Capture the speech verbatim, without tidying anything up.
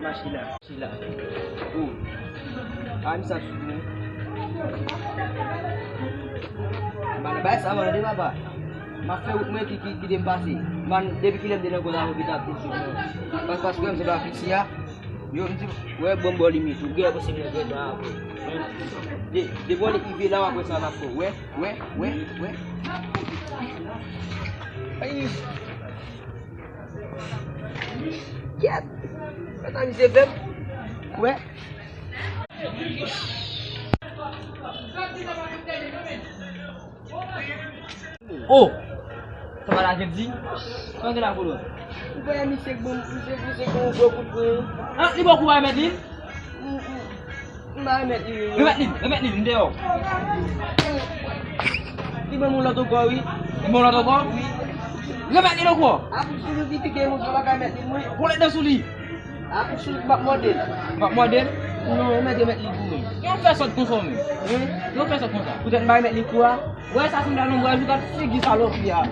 Mache la, mache la. Oh. A, misye ap sou mwen. M pa nan bagay sa, mwen, tande, papa. M ap fè wout mwen ki, ki, kite m pase. M pa, depi kilè m te nan kòz avè w ki t ap sou mwen. Pas, paske m se pa fiksi a. Yo, m di, wè, bon, bò limit, ou gen pou se mwen gen dan apre. De, de bò li rive la, w ap wè sa l ap fè. Wè, wè, wè, wè. Ayi. Kèt! Mwen ta misye fè m. Wè. Oh! Sa pa lage di? Sa gen la pou nou? Ou wè misye bon, misye, misye bon gwo kout pwen. Ah, li bon kou pa remèt li? M, m, m pa remèt li, non. Remèt li, remèt li, m deyò. Li ban m yon lòt ankò, wi. Li ban w lòt ankò? Wi. Remèt li ankò. Apre sou li, li piké, moun sa pa ka remèt li, mwen. Kolèt dan sou li. Apre sou li, m ap mòde l. M ap mòde l? Non, ou mèt remèt li pou mwen. Yon fè sòt konsa, men. Hein? Yon fè sòt konsa. Poutèt m pa remèt li kou a. Wè, sa sanble a lonbraj, ou gad figi salòp li a.